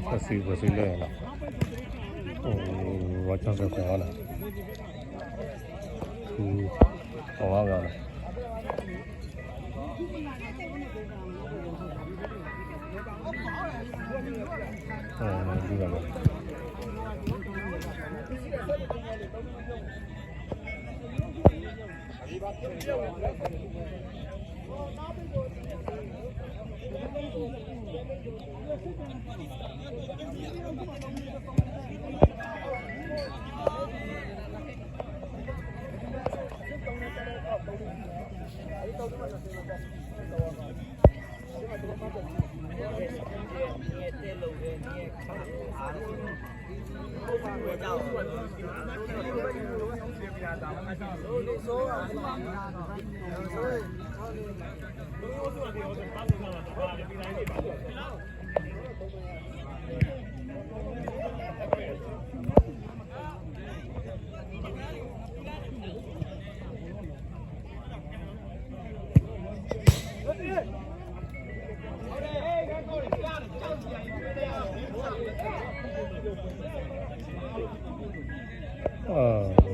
ပစံးပစံးလၢနီၤ, အိၣ်ဝဲကၠီၣ်စဲးခွဲးအီၤနီၤ, ထူ, အီၣ်ဝဲနီၤ,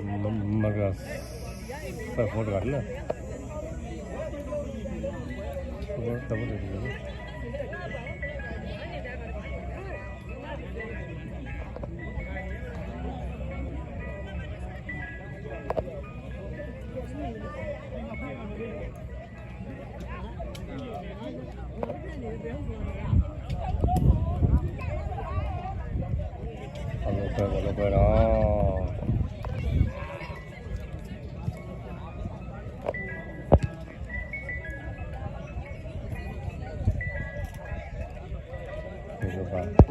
ဒ်ဘၣ်ဘၣ် မၤကၤ five four တဂၤလၢ တၢ်ဖိတၢ်လံၤ အလိာ်ကွဲ အလိာ်ကွဲဒီး ပ